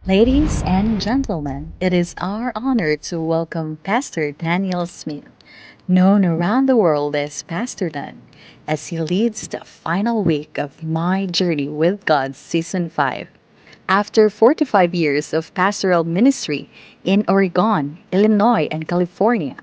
Ladies and gentlemen, it is our honor to welcome Pastor Daniel Smith, known around the world as Pastor Dan, as he leads the final week of My Journey with God Season 5. After 45 years of pastoral ministry in Oregon, Illinois, and California,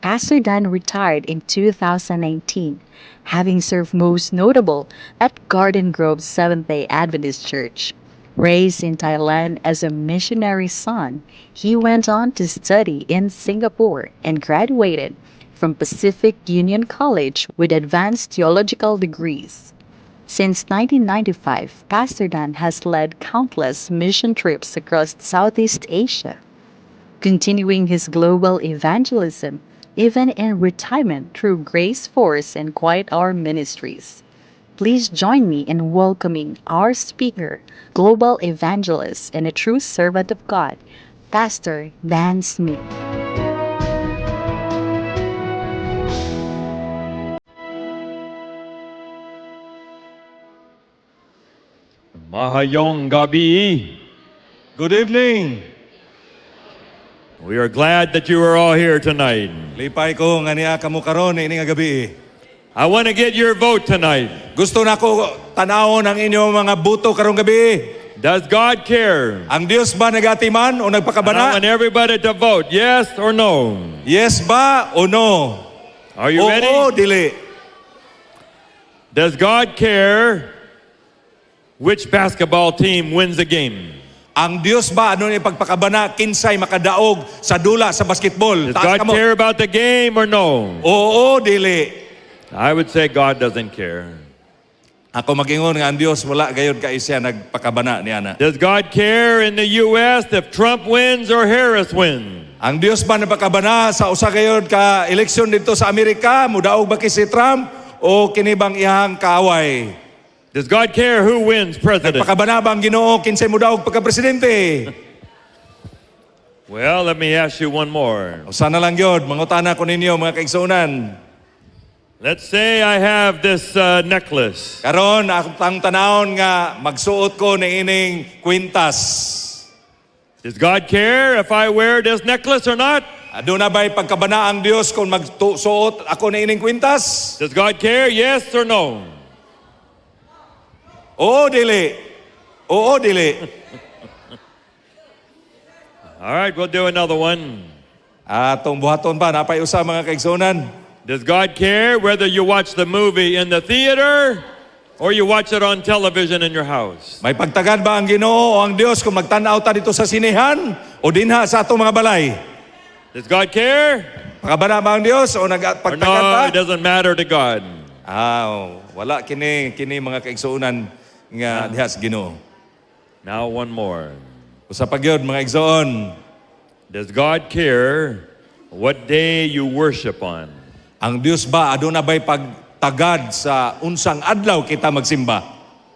Pastor Dan retired in 2019, having served most notable at Garden Grove Seventh-day Adventist Church. Raised in Thailand as a missionary son, he went on to study in Singapore and graduated from Pacific Union College with advanced theological degrees. Since 1995, Pastor Dan has led countless mission trips across Southeast Asia, continuing his global evangelism even in retirement through Grace Force and Quiet Hour Ministries. Please join me in welcoming our speaker, global evangelist, and a true servant of God, Pastor Dan Smith. Maayong gabii. Good evening. We are glad that you are all here tonight. Lipay ko nga nia kamo karon ini nga gabi. I want to get your vote tonight. Gusto nako tanawon ang inyong mga boto karong gabi. Does God care? Ang Dios ba nagatiman o And I nagpakabana? want everybody to vote yes or no. Yes ba o no? Are you Oo, ready? dili. Does God care which basketball team wins the game? Ang Dios ba ano ni pagpakabana kinsay makadaog sa dula sa basketball? Does Taas God kamo. care about the game or no? Oo, dili. I would say God doesn't care. Ako magingon nga ang Dios wala gayud kay siya nagpakabana niya na. Does God care in the US if Trump wins or Harris wins? Ang Dios ba nagpakabana sa usa gayud ka eleksyon dito sa Amerika, mudaog ba kay si Trump o kini bang iyang kaaway? Does God care who wins president? Nagpakabana ba ang Ginoo kinsay mudaog pagka-presidente? Well, let me ask you one more. O sana lang gyud, mangutana ko ninyo mga kaigsuonan. Let's say I have this necklace. Karon akong tanawon nga magsuot ko niining kwintas. Does God care if I wear this necklace or not? Aduna ba'y pagkabana ang Dios kung magsuot ako niining kwintas? Does God care? Yes or no? Oo, dili. Oo, dili. All right, we'll do another one. Atong buhaton pa, napay usa, mga kaigsuonan. Does God care whether you watch the movie in the theater or you watch it on television in your house? May pagtagad ba ang Ginoo o ang Dios kung magtan-aw ta dito sa sinehan o dinha sa atong mga balay? Does God care? Pakabana ba ang Dios o Or nagpagtagad no, ba? it doesn't matter to God. Ah, wala kini mga kaigsuonan nga diha sa Ginoo. Now one more. Usa pa gyud, mga igsoon. Does God care what day you worship on? Ang Dios ba aduna bay pagtagad sa unsang adlaw kita magsimba?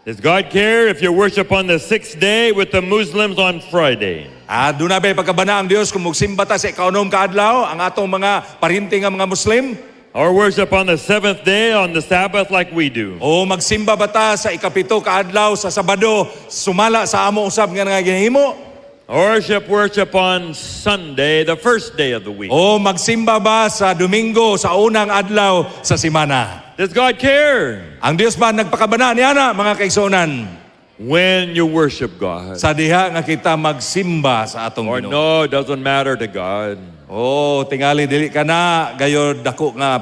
Does God care if you worship on the sixth day with the Muslims on Friday? Aduna bay pagkabana ang Dios kung magsimba ta sa ikaunom ka adlaw ang atong mga parinti nga mga Muslim? Or worship on the seventh day on the Sabbath like we do? O magsimba ba ta sa ikapito ka adlaw sa Sabado sumala sa amo usab nga nga ginahimo? Or worship on Sunday, the first day of the week? O magsimba ba sa Domingo sa unang adlaw sa semana? Does God care Ang Dios ba nagpakabana niya na, mga kaigsuonan, when you worship God? sa diha nga kita magsimba sa atong Or Ginoo? no, it doesn't matter to God. Oh, tingali dili ka na gayod dako nga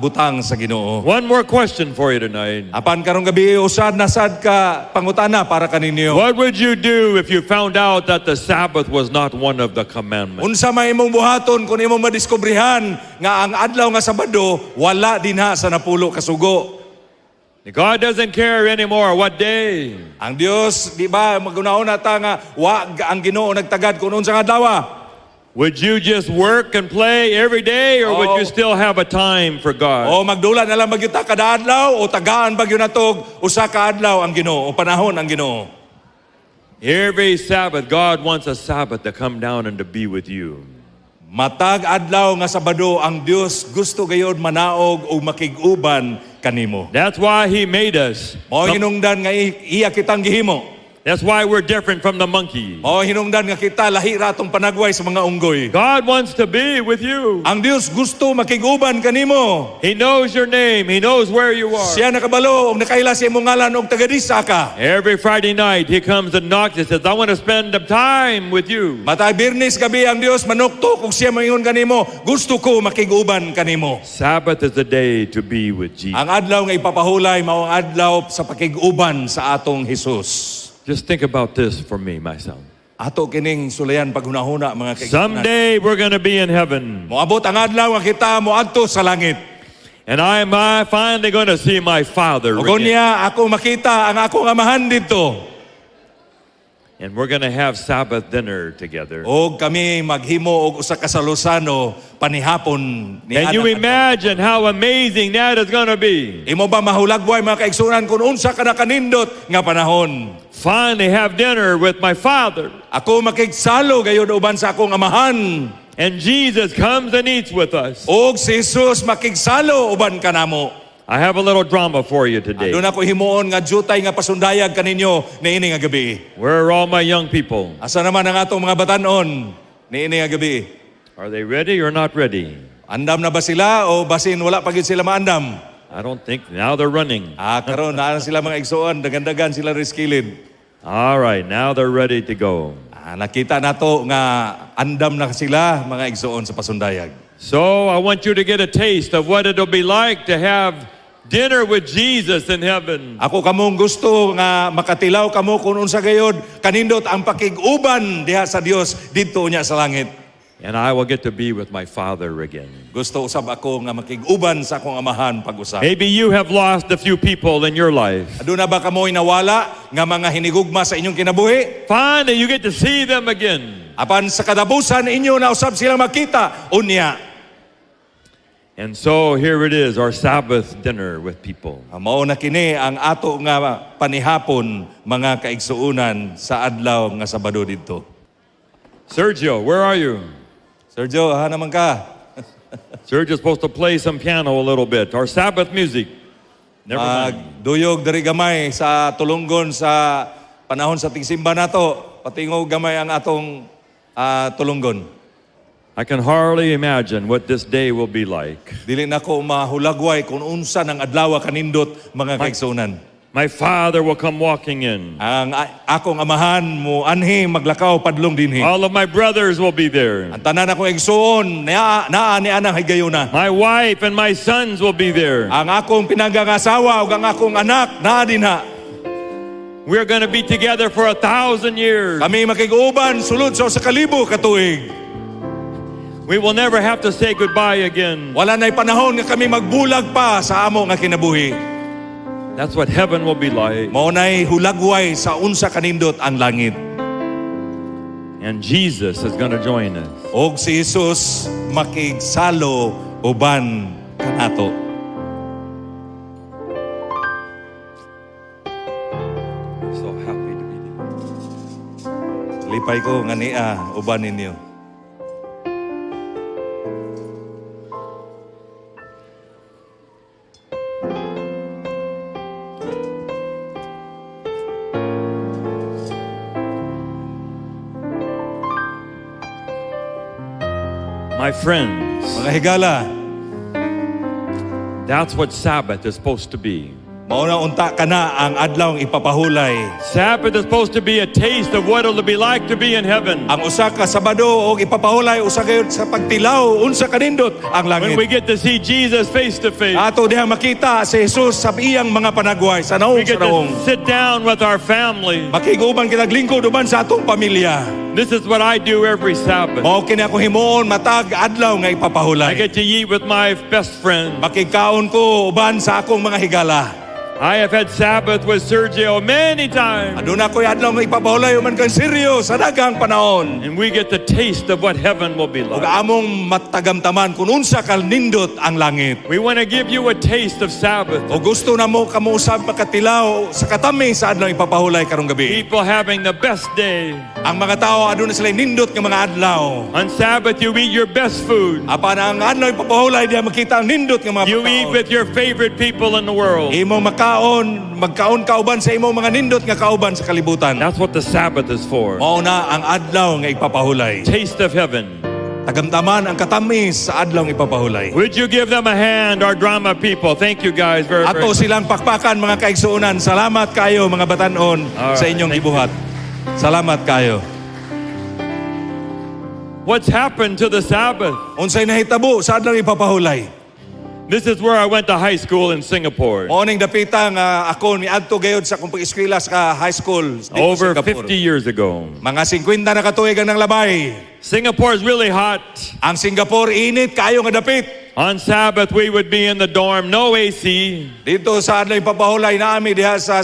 butang sa Ginoo. One more question for you tonight. Apan karong gabi usad na sad ka pangutana para kaninyo. What would you do if you found out that the Sabbath was not one of the commandments? Unsa may imong buhaton kung imong madiskobrehan nga ang adlaw nga Sabado wala dinha sa napulo ka sugo? God doesn't care anymore what day. Ang Dios, di ba, magunaon na ta nga wa ang Ginoo nagtagad kung unsa nga adlaw? Would you just work and play every day, or would you Oh. still have a time for God? O magdula na lang ba gyud ta kada adlaw o tagaan ba gyud natog usa ka adlaw ang Ginoo o panahon ang Ginoo? Every Sabbath, God wants a Sabbath to come down and to be with you. Matag adlaw nga Sabado ang Dios gusto gayod manaog o makig-uban kanimo. That's why He made us. Mao hinungdan nga iya kitang gihimo. That's why we're different from the monkey. Mao hinungdan nga kita lahi ra atong panagway sa mga unggoy. God wants to be with you. Ang Dios gusto makig-uban kanimo. He knows your name. He knows where you are. Siya nakabalo og nakaila sa imong ngalan og taga-disa ka. Every Friday night, he comes and knocks and says, "I want to spend the time with you." Matag Biyernes gabi ang Dios manuktok ug siya moingon kanimo, "Gusto ko makig-uban kanimo." Sabbath is the day to be with Jesus. Ang adlaw nga ipapahulay mao ang adlaw sa pakig-uban sa atong Hesus. Just think about this for me, myself. Ato kining sulayan paghunahuna, mga kaigsuonan. Someday we're going to be in heaven. Moabot ang adlaw nga kita moadto sa langit. And I am I finally going to see my Father Ug again. unya ako makita ang akong amahan didto. And we're going to have Sabbath dinner together. Og kami maghimo og usa ka salusano panihapon ni Can you anang adlaw. Imagine how amazing that is going to be? Imo ba mahulagway, mga kaigsuonan, kung unsa ka nakanindot nga panahon? Finally have dinner with my Father. Ako makigsalo gayud uban sa akong amahan. And Jesus comes and eats with us. Og si Jesus makigsalo uban kanamo. I have a little drama for you today. Aduna ko himuon nga jutay nga pasundayag kaninyo niini nga gabi. Where are all my young people? Asa naman ang atong mga batanon niini nga gabi? Are they ready or not ready? Andam na ba sila o basin wala pa gyud sila maandam? I don't think. Now they're running. Ah, karon naa na sila, mga igsoon, dagan-dagan sila riskilid. All right, now they're ready to go. Ah, nakita nato nga andam na sila, mga igsoon, sa pasundayag. So I want you to get a taste of what it'll be like to have dinner with Jesus in heaven. Ako kamong gusto nga makatilaw kamo kung unsa gayod kanindot ang pakig-uban diha sa Dios didto niya sa langit. And I will get to be with my Father again. Gusto usab ako nga makig-uban sa akong amahan pag-usab. Maybe you have lost a few people in your life. Aduna ba kamoy nawala nga mga hinigugma sa inyong kinabuhi? Finally, you get to see them again. Apan sa katapusan inyo na usab silang makita unya. And so here it is, our Sabbath dinner with people. Mao na kini ang ato nga panihapon, mga kaigsuonan, sa adlaw nga Sabado didto. Sergio, where are you? Sergio, ha naman ka? Sergio's supposed to play some piano a little bit. Our Sabbath music. Never mind. Duyog diri gamay sa tulunggon sa panahon sa tigsimba nato. Patingog gamay ang atong tulunggon. I can hardly imagine what this day will be like. Dili na ko mahulagway kung unsa ng adlaw kanindot, mga kaigsuonan. My Father will come walking in. Ang akong amahan mo anhi maglakaw padlong dinhi. All of my brothers will be there. Ang tanan akong igsuon naa naa ni anang higayuna. My wife and my sons will be there. Ang akong pinanggang asawa ug ang akong anak naa dinha. We're going to be together for 1,000 years. Kami makig-uban sulod sa 1,000 ka tuig. We will never have to say goodbye again. Wala na'y panahon nga kami magbulag pa sa amo nga kinabuhi. That's what heaven will be like. Mao na'y hulagway sa unsa kanindot ang langit. And Jesus is going to join us. Og si Jesus makigsalo uban kanato. I'm so happy to be there. Lipay ko nga nia uban ninyo. My friends, Mga higala, that's what Sabbath is supposed to be. Mao na unta kana ang adlaw ipapahulay. Sabbath is supposed to be a taste of what it'll be like to be in heaven. Ang usa ka Sabado og ipapahulay usa gayud sa pagtilaw unsa kanindot ang When we langit. get to see Jesus face to face, Ato diha makita si Jesus sa iyang mga panagway sa naong we get sa naong. to sit down with our family. Makig-uban kitag lingkod uban sa atong pamilya. This is what I do every Sabbath. Mao kini ako himuon matag adlaw nga I ipapahulay. get to eat with my best friend. Makigkaon ko uban sa akong mga higala. I have had Sabbath with Sergio many times. Aduna ko'y adlaw nga ipapahulay uban kang Sergio sa daghang panahon. And we get the taste of what heaven will be Ug like. among matagamtaman kung unsa kanindot ang langit. We want to give you a taste of Sabbath. O gusto na mo kamo usab makatilaw sa katami sa adlaw ipapahulay karong gabi. People having the best day. Ang mga tao aduna sila nindot nga mga adlaw. On Sabbath, you eat your best food. Apan ang adlaw ipapahulay diha makita ang nindot nga mga You eat pagkaon. with your favorite people in the world. Imong makaon Magkaon, magkaon kauban sa imong mga nindot nga kauban sa kalibutan. That's what the Sabbath is for. Mao na ang adlaw nga igpapahulay. Taste of heaven. Tagamtaman ang katamis sa adlaw nga ipapahulay. Would you give them a hand, our drama people? Thank you guys very, very Ato much. silang pakpakan, mga kaigsuonan. Salamat kayo, mga batanon, Alright, sa inyong thank gibuhat. Salamat kayo. What's happened to the Sabbath? Unsay nahitabo sa adlaw ipapahulay? This is where I went to high school in Singapore. Mao ning dapita nga ako miadto gayod sa akong pag-eskwela sa high school dito sa Over Singapore. 50 years ago. Mga 50 na katuig ang nanglabay. Singapore is really hot. Ang Singapore, init kayo nga dapit. On Sabbath, we would be in the dorm, no AC. Dito sa adlaw ipapahulay naami diha sa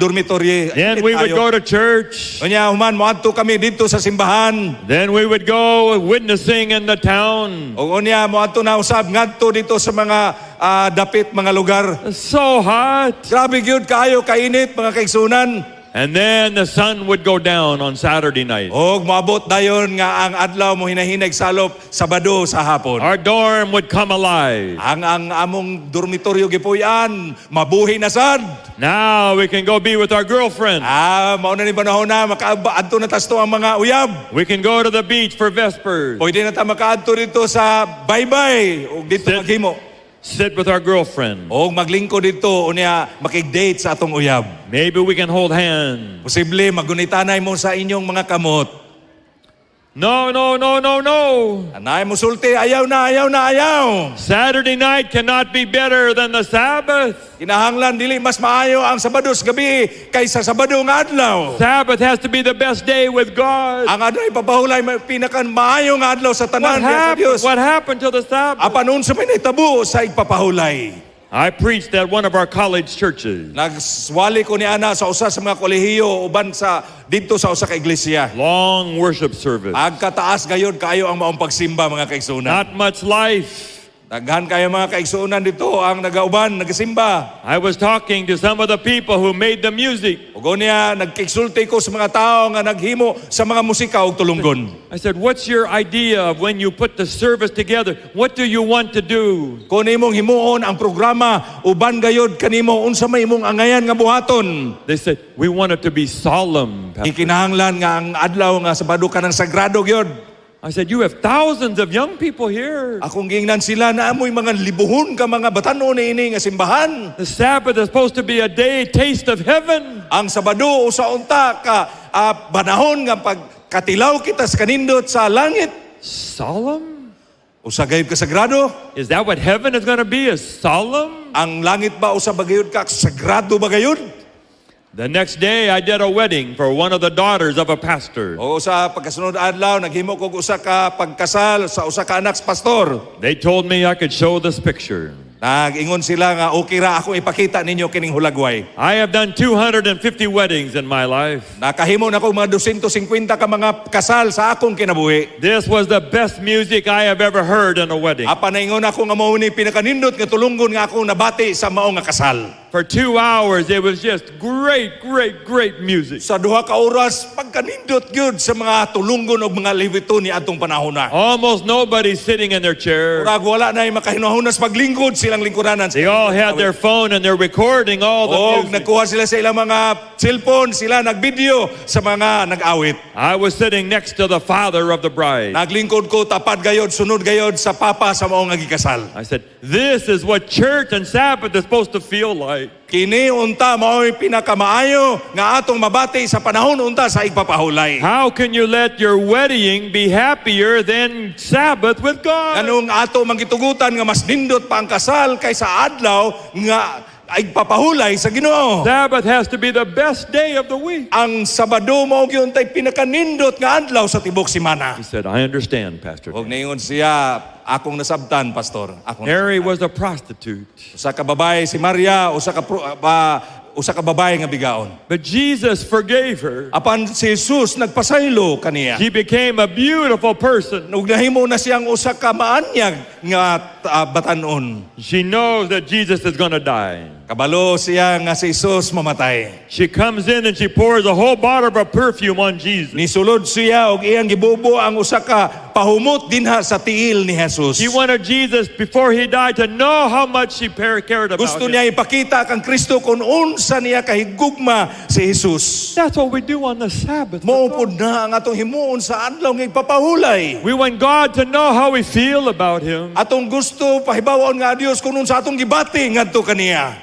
dormitory. Then Init we would kayo. go to church. Unya human moadto kami dito sa simbahan. Then we would go witnessing in the town. O unya moadto na usab ngadto dito sa mga dapit mga lugar. So hot. Grabe gyud kaayo kainit, mga kaigsunan. And then the sun would go down on Saturday night. Og moabot dayon nga ang adlaw mo hinahinag salop Sabado sa hapon. Our dorm would come alive. Ang among dormitoryo gipuy-an, mabuhi na sad. Now we can go be with our girlfriend. Mao na ni panahon na makaadto na ta sa atoang mga uyab. We can go to the beach for Vespers. Pwede na ta makaadto dito sa baybay ug dito maghimo. Sit with our girlfriend. Og maglingkod dito unya makig-date sa atong uyab. Maybe we can hold hands. Posible magunitanay mo sa inyong mga kamot. No. Anay mo sulti, ayaw na, ayaw na, ayaw. Saturday night cannot be better than the Sabbath. Kinahanglan dili mas maayo ang Sabado sa gabi kaysa Sabado nga adlaw. Sabbath has to be the best day with God. Ang adlaw ipapahulay may pinaka maayo nga adlaw sa What tanan diha sa happened? Dios. What happened to the Sabbath? Apan unsa may nahitabo sa igpapahulay? I preached at one of our college churches. Nagswali ko ni ana sa usa sa mga kolehiyo uban sa didto sa usa ka iglesia. Long worship service. Agkataas gayod kaayo ang maong pagsimba, mga kaigsuonan. Not much life. Daghan kayo mga kaigsuonan dito ang nagauban, nagasimba. I was talking to some of the people who made the music. Ug unya nagkigsulti ko sa mga tao nga naghimo sa mga musika ug tulunggon. I said, "What's your idea of when you put the service together? What do you want to do?" Kung imong himuon ang programa uban gayod kanimo, unsa may imong angayan nga buhaton? They said, "We want it to be solemn, Pastor." Ikinahanglan nga ang adlaw nga Sabado kanang sagrado gyud. I said, "You have thousands of young people here." Akong giingnan sila na amoy mga libuhon ka mga batan-on ini nga simbahan. The Sabbath is supposed to be a day taste of heaven. Ang Sabado usa unta ka panahon nga pagkatilaw kita sa kanindot sa langit. Solemn? Usa gayud ka sagrado. Is that what heaven is going to be? Is solemn? Ang langit ba usa ba gayud ka sagrado ba gayud? The next day, I did a wedding for one of the daughters of a pastor. O sa pagkasunod adlaw naghimo kog usa ka pagkasal sa usa ka anak sa pastor. They told me I could show this picture. Nag-ingon sila nga okay ra akong ipakita ninyo kining hulagway. I have done 250 weddings in my life. Nakahimo na ko mga 250 ka mga kasal sa akong kinabuhi. This was the best music I have ever heard in a wedding. Apan naingon ako nga mao ni pinakanindot nga tulunggon nga akong nabati sa mao nga kasal. For 2 hours, it was just great, great, great music. Sa 2 ka oras pagkanindot gyud sa mga tulunggon og mga lewito ni atong panahon na. Almost nobody sitting in their chair. Murag wala na makahinuhunas paglingkod silang lingkuranan. They all had their phone and they're recording all the Og music. nagkuha sila sa ilang mga cellphone, sila nagvideo sa mga nag-awit. I was sitting next to the father of the bride. Naglingkod ko tapad gayod, sunod gayod sa papa sa mao nga gikasal. I said, "This is what church and Sabbath is supposed to feel like." Kini unta mao'y pinakamaayo nga atong mabati sa panahon unta sa igpapahulay. How can you let your wedding be happier than Sabbath with God? Anong ato mangitugutan nga mas nindot pa ang kasal kaysa adlaw nga igpapahulay sa Ginoo? Sabbath has to be the best day of the week. Ang Sabado mao gyud tay pinakanindot nga adlaw sa tibok semana. He said, "I understand, Pastor." Og niingon siya, "Akong nasabtan, pastor. Akong Mary was a prostitute. Usa ka babae si Maria, usa ka babae nga bigaon. But Jesus forgave her. Apan si Jesus nagpasaylo kaniya. She became a beautiful person. Ug nahimo na siyang usa ka maanyag nga batan-on. She knows that Jesus is going to die. Kabalo siya nga si Jesus mamatay. She comes in and she pours a whole bottle of perfume on Jesus. Nisulod siya og iyang gibubo ang usa ka pahumot dinha sa tiil ni Jesus. She wanted Jesus before he died to know how much she cared about Gusto him. Niya ipakita kang Kristo kung unsa niya kahigugma si Jesus. That's what we do on the Sabbath. Mao pod na ang atong himuon sa adlaw nga ipapahulay. We want God to know how we feel about him. Atong gusto pahibawon nga Dios kung unsa atong gibati ngadto kaniya.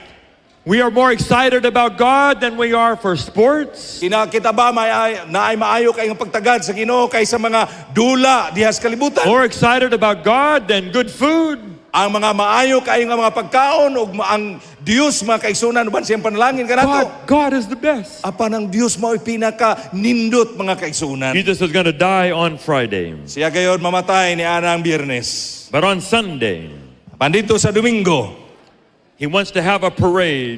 We are more excited about God than we are for sports. Kina kita ba may naay maayo kay nga pagtagad sa Ginoo kaysa mga dula diha sa kalibutan? More excited about God than good food. Ang mga maayo kaayo nga mga pagkaon ug ang Dios, mga kaigsunan, uban siyang panalangin God, kanato. God is the best. Apan ang Dios mao'y pinaka nindot, mga kaigsunan. Jesus is going to die on Friday. Siya gayod mamatay ni anang Biyernes. But on Sunday, Apan didto sa Domingo, he wants to have a parade.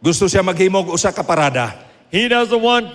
Gusto siya maghimog usa ka parada. He doesn't want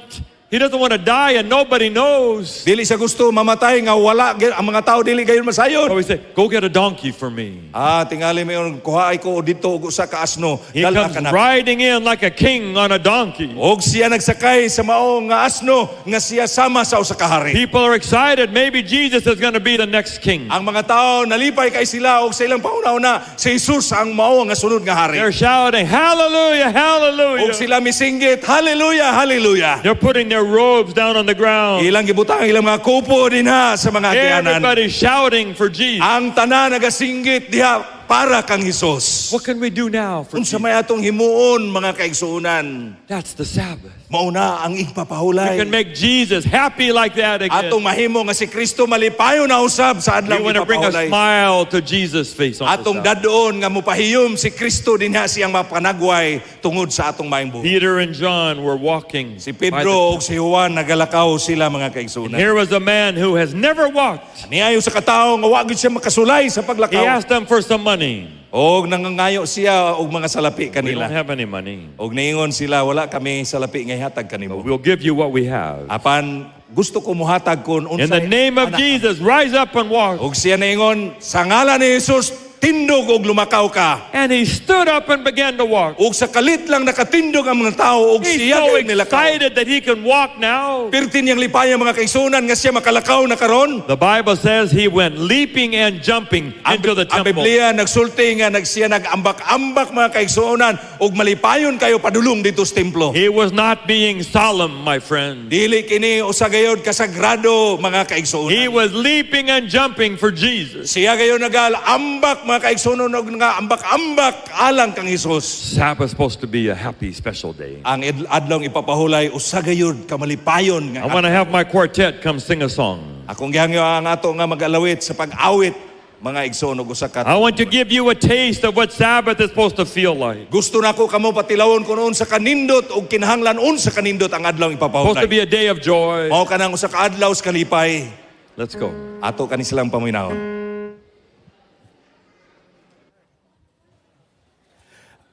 to die and nobody knows. Dili siya gusto mamatay nga wala ang mga tao dili gayon masayod. So he said, "Go get a donkey for me." Ah, tingali mo kuhaay ko didto og usa ka asno. He Dala comes ka na. Riding in like a king on a donkey. Og siya nagsakay sa mao nga asno nga siya sama sa usa ka hari. People are excited. Maybe Jesus is going to be the next king. Ang mga tao nalipay kay sila og sa ilang pauna-una si Jesus ang mao nga sunod nga hari. They're shouting, "Hallelujah, hallelujah." Og sila misinggit, "Hallelujah, hallelujah." They're putting their robes down on the ground. Ilang gibutang ang ilang mga kupo dinha sa mga agianan. Everybody's shouting for Jesus. Ang tanan nagasinggit diha para kang Hesus. What can we do now for Unsa Jesus? may atong himuon, mga kaigsuonan? That's the Sabbath. Mao na ang We igpapahulay. can make Jesus happy like that again. Atong mahimo nga si Kristo malipayon na usab sa We adlaw want to bring a ipapahulay. Smile to Jesus' face on the Atong Sabbath. dadon nga mupahiyom si Kristo dinha siyang mapanagway tungod sa atong maayong buhat. Peter and John were walking Si by Pedro ug si Juan nagalakaw sila, mga kaigsuonan. Here was a man who has never walked. Niayo sa katawo nga wa gyud siya makasulay sa He paglakaw. Asked them for some money. Og nangangayo siya og mga salapi "We don't kanila. Have any money. Og niingon sila, "Wala kami salapi nga ihatag kanimo." We'll give you what we have. Apan gusto ko muhatag kun In unsay the name of ana. Jesus, rise up and walk." Og siya niingon, "Sa ngalan ni Jesus, tindog og lumakaw ka." And he stood up and began to walk. Og sa kalit lang nakatindog ang mga tao og He's siya so gayud nilakaw. Excited that he can walk now. Pirti niyang lipaya, mga kaigsuonan, nga siya makalakaw na karon. The Bible says he went leaping and jumping into the Ang temple. Biblia nagsulti nga nagsiya nag-ambak-ambak, mga kaigsuonan, ug malipayon kayo padulong didto sa templo. He was not being solemn, my friend. Dili kini usa gayod kasagrado, mga He kaigsuonan. Was leaping and jumping for Jesus. Siya gayon nagal-ambak, mga kaigsuonan, og nga ambak-ambak alang kang Hesus. Sabbath is supposed to be a happy, special day. Ang adlong ipapahulay usa gayod kamalipayon I nga want to have my quartet come sing a song. Akong gihangyo ang ato nga mag-alawit sa pag-awit, mga igsoon, og usa ka I want to give you a taste of what Sabbath is supposed to feel like. Gusto nako kamo patilawon kung unsa kanindot og kinahanglan unsa kanindot ang adlong Supposed to ipapahulay. Be a day of joy. Mao kanang usa ka adlaw sa kalipay. Let's go. Ato kani silang paminawon.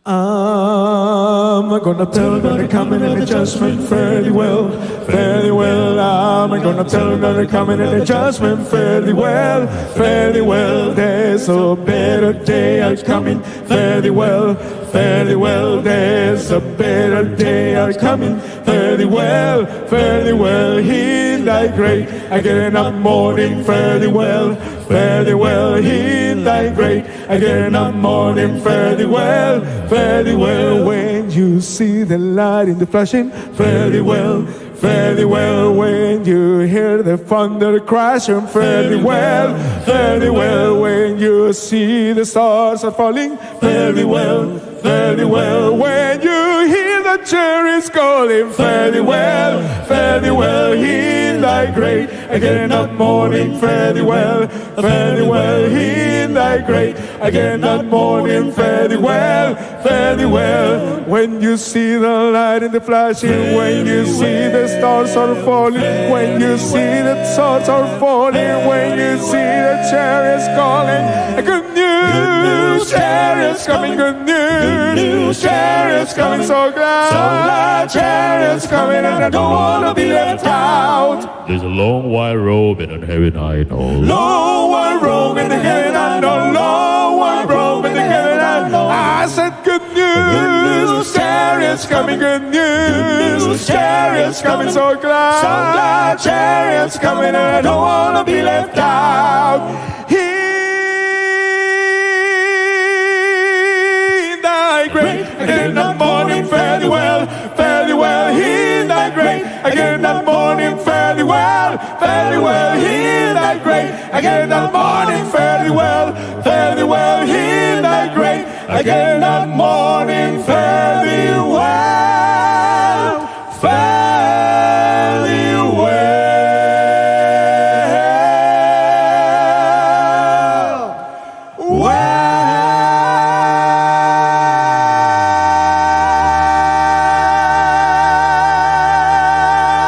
I'm gonna tell them the coming and the judgment, fare thee well, fare thee well. I'm gonna tell them the coming and the judgment, fare thee well, fare thee well. There's a better day a coming, fare thee well, fare thee well. There's a better day a coming, fare thee well, fare thee well. Heed thy great, I get in the morning, fare thee well, fare thee well. Heed thy great, I get in the morning, fare thee well, fare thee well. When you see the light in the flashing, fare thee well, fare thee well. When you hear the thunder crashing, fare thee well, fare thee well. When you see the stars are falling, fare thee well, fare thee well. When you hear the chariots calling, fare thee well, fare thee well. Heed thy great, again in the morning, fare thee well, fare thee well. Heed thy great, again in the morning, fare thee well, fare thee well. When you see the light in the flashing, when you see the stars are falling, when you see the stars are falling, when you see the chariots calling, good news, chariots coming, good news, chariots coming, so glad, chariots coming, and I don't wanna be left out. There's a long white robe in heaven I know. Long white robe in the heaven I know, long white robe in the heaven I know. I said good news. News, chariots coming, good news, chariots coming, so glad, so glad, chariots coming, and I don't wanna be left out. Hear thy great again that morning, fare thee well, fare thee well. Hear thy great again that morning, fare thee well, fare thee well. Hear thy great again that morning, fare thee well, fare thee well. Hear thy great again that morning, fare thee well, fare thee well.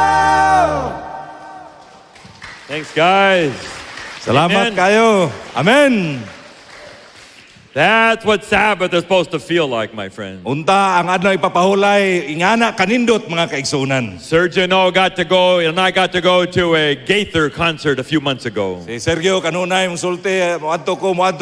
Well. Thanks, guys. Salamat Amen. kayo. Amen. That's what Sabbath is supposed to feel like, my friend. Unta ang adlaw ipapahulay ingana kanindot, mga kaigsunan. Sergio got to go, and I got to go to a Gaither concert a few months ago. Si Sergio kanunay mong sulti, moadto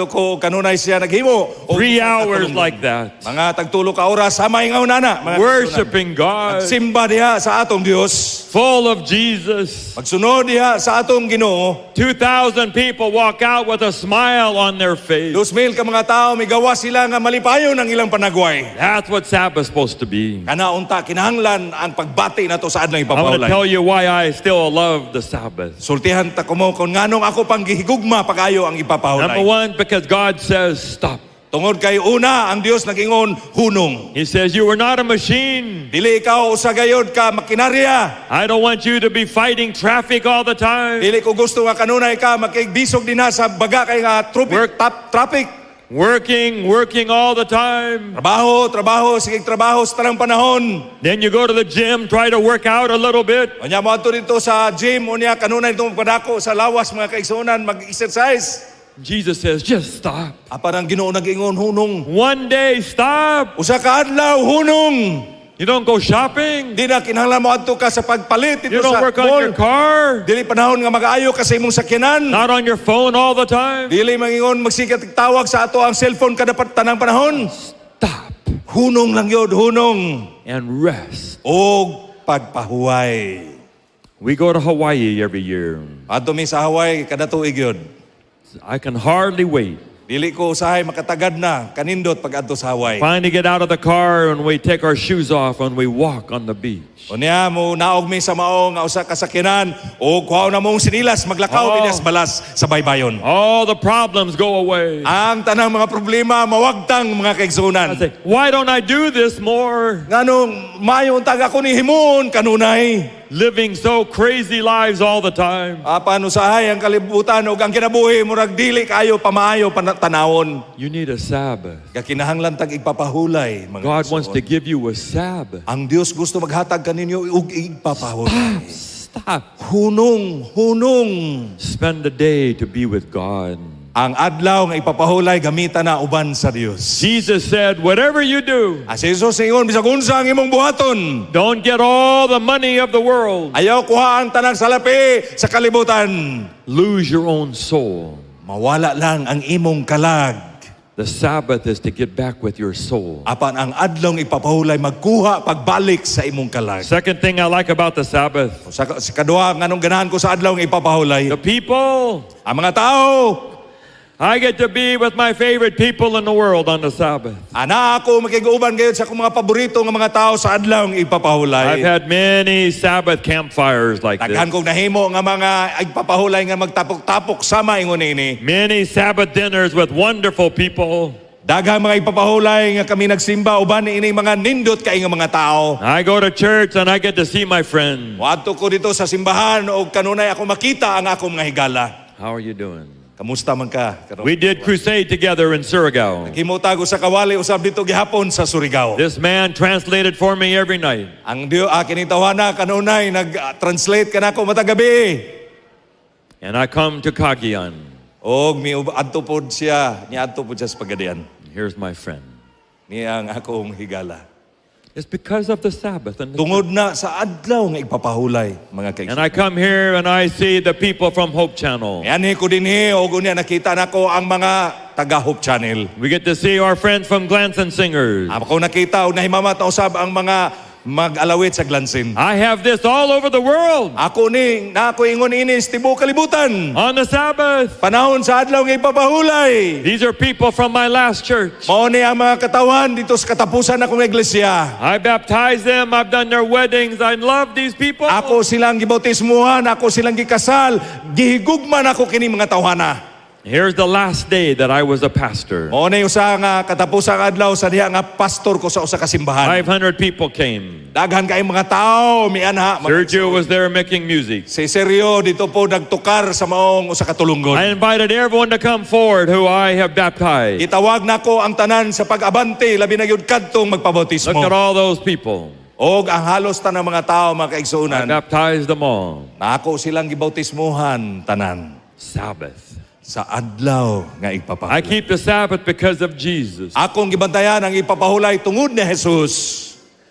ko, kanunay siya naghimo og 3 hours like that, mga tagtulo ka oras sama ingaw nana, mga kaigsunan. worshiping God, Simba diha sa atong Dios, full of Jesus. Magsunod diha sa atong Ginoo. 2,000 people walk out with a smile on their face. 2,000 ka mga tao migawas sila nga malipayon ang ilang panagway. That's what Sabbath is supposed to be. Kana unta kinahanglan ang pagbati nato sa adlaw I want to ipapahulay. tell you why I still love the Sabbath. Sultihan ta ko mo kung nganong ako pang gihigugma pagayo ang ipapahulay. Number one, because God says stop. Tungod kay una, ang Dios nagingon, "Hunong." He says, "You are not a machine." Dili ikaw usa gayod ka makinarya. I don't want you to be fighting traffic all the time, Dili ko gusto nga kanunay ka makigbisog dinha sa baga kay nga traffic, Work. top traffic. Working, working all the time. Trabaho, trabaho, sige trabaho sa tanang panahon. Then you go to the gym, try to work out a little bit. Unya mo adto dito sa gym, unya kanunay dito magpadako sa lawas, mga kaigsuonan, mag-exercise. Jesus says, "Just stop." Apan ang Ginoo nag-ingon, "Hunong." One day, stop. Usa ka adlaw, hunong. You don't go shopping. Di na kinahanglan mo adto ka sa pagpalit dito You don't sa work on mall. your car. Dili panahon nga mag-aayo ka sa imong sakyanan. Not on your phone all the time. Dili mangingon magsikat tawag sa ato ang cellphone kada tanang panahon. Stop Hunong lang yun, hunong. and rest. Og pagpahuway. We go to Hawaii every year. Adto mi sa Hawaii kada tuig yun. I can hardly wait. Dili ko usahay makatagad na kanindot pag adto sa Hawaii. Finally get out of the car and we take our shoes off and we walk on the beach. Unya mo naog mi sa mao nga usa ka sakyanan og kuhaon na mong sinilas, maglakaw Oh. oh. balas sa baybayon. All the problems go away. Ang tanang mga problema mawagtang, mga I kaigsunan. say, "Why don't I do this more?" Nganong maayo untag ako ni himuon kanunay? Living so crazy lives all the time. Apan usahay ang kalibutan ug ang kinabuhi murag dili kayo pamaayo tanawon. You need a Sabbath. Kakinahanglan tag igpapahulay, mga God wants kaigsuon. to give you a Sabbath. Ang Dios gusto maghatag kaninyo og igpapahulay. Stop. Hunong, hunong. Spend a day to be with God. Ang adlaw nga ipapahulay gamita na uban sa Dios. Jesus said, "Whatever you do, As Jesus ingon, bisag unsa ang imong buhaton, don't get all the money of the world. Ayaw kuha ang tanang salapi sa kalibutan. Lose your own soul." Mawala lang ang imong kalag. The Sabbath is to get back with your soul. Apan ang adlong ipapahulay magkuha pagbalik sa imong kalag. Second thing I like about the Sabbath, Sa kaduha nganong ganahan ko sa adlaw ipapahulay, the people. Ang mga tao. I get to be with my favorite people in the world on the Sabbath. Ana ako makig-uban gayud sa akong mga paborito nga mga tao sa adlaw ipapahulay. I've had many Sabbath campfires like Daghan this. kong nahimo nga mga ipapahulay nga magtapok-tapok sama ingon ini. Many Sabbath dinners with wonderful people. Daghang mga ipapahulay nga kami nagsimba uban ni mga nindot kay nga mga tao. I go to church and I get to see my friends. Moadto ko dito sa simbahan og kanunay ako makita ang akong mga higala. How are you doing? Kamusta man ka karon? We did crusade together in Surigao. Himo tag usa ka wali usab dito gihapon sa Surigao. This man translated for me every night. Ang Diyo kining tawhana kanunay nag-translate kanako matag gabi. And I come to Cagayan. Og mi adto pod siya, niadto pod siya sa Pagadian. Here's my friend. Niya ang akong higala. It's because of the Sabbath and the Tungod na sa adlaw nga ipapahulay, mga And kaigsuonan. I come here and I see the people from Hope Channel. Nianhi ko dinhi og unya nakita nako ang mga taga Hope Channel. We get to see our friends from Glanson Singers. Ako nakita og nahimamat na usab ang mga mag-alawit sa Glansin. I have this all over the world Ako ni na ako ingon ini sa tibuok kalibutan. on the Sabbath. Panahon sa adlaw nga ipapahulay. These are people from my last church. Mao ni ang mga katawan dito sa katapusan akong iglesia. I baptized them. I've done their weddings. I love these people. Ako silang gibautismuhan, ako silang gikasal, gihigugma nako kini mga tawhana. Here's the last day that I was a pastor. Mao ni usa nga katapusang adlaw sa diha nga pastor ko sa usa ka simbahan. 500 people came. Daghan kay mga tao mianha. Sergio was there making music. Si Sergio dito po nagtukar sa maong usa ka tulunggon. I invited everyone to come forward who I have baptized. Gitawag nako ang tanan sa pag-abante labi na gyud kadtong magpabautismo. Look at all those people. Og ang halos tanang mga tao, mga I kaigsuonan, baptized them all. nako silang gibautismuhan tanan Sabbath. Sa adlaw nga I igpapahulay. keep the Sabbath because of Jesus. Akong gibantayan ang ipapahulay tungod ni Jesus.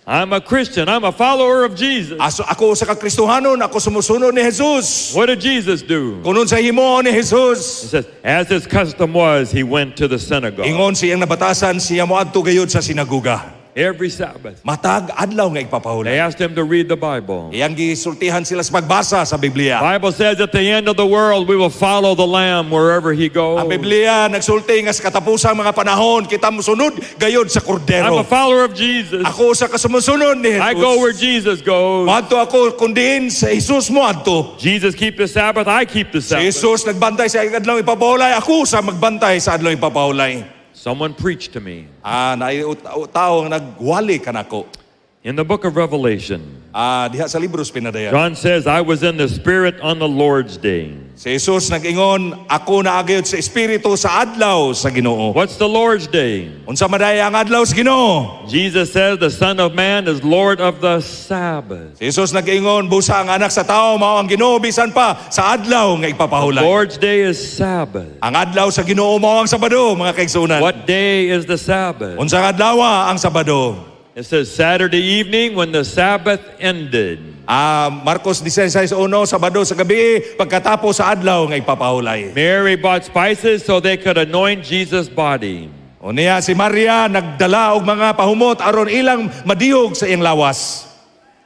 I'm a Christian. I'm a follower of Jesus. Aso ako sa ka Kristohanon, ako sumusunod ni Jesus. What did Jesus do? Kung unsa himuon ni He Jesus, says, as his custom was, he went to the synagogue ingon siyang nabatasan, siya moadto gayud sa sinaguga. Every Sabbath. Matag adlaw nga igpapahulay. They asked him to read the Bible. Iyang gisultihan sila sa pagbasa sa Biblia. Bible says at the end of the world, we will follow the Lamb wherever he goes. Ang Biblia nagsulti nga sa katapusang mga panahon kita mosunod gayud sa I'm kordero. A follower of Jesus. Ako sa kasumusunod ni I go where Jesus. Jesus goes. Moadto ako kun diin sa Jesus moadto. Jesus keep the Sabbath, I keep the Si Sabbath. Jesus nagbantay sa adlaw ipapahulay, ako sa magbantay sa adlaw ipapahulay. Someone preached to me. Ah, naay tao nga nagwali kanako. In the book of Revelation, Ah, diha sa libros pinadayan. John says, "I was in the Spirit on the Lord's day." Si Jesus nag-ingon, "Ako naa gayud sa Espiritu sa adlaw sa Ginoo." What's the Lord's day? Unsa man diay ang adlaw sa Ginoo? Jesus says the Son of Man is Lord of the Sabbath. Si Jesus nag-ingon, busa ang anak sa tao mao ang Ginoo bisan pa sa adlaw nga ipapahulay. Lord's day is Sabbath. Ang adlaw sa Ginoo mao ang Sabado, mga kaigsuonan. What day is the Sabbath? Unsa nga adlaw ang Sabado? It says Saturday evening when the Sabbath ended. Ah, Marcos 16:1, Sabado sa gabi pagkatapos sa adlaw nga ipapahulay. Mary bought spices so they could anoint Jesus' body. O niya si Maria nagdala og mga pahumot aron ilang madihog sa iyang lawas.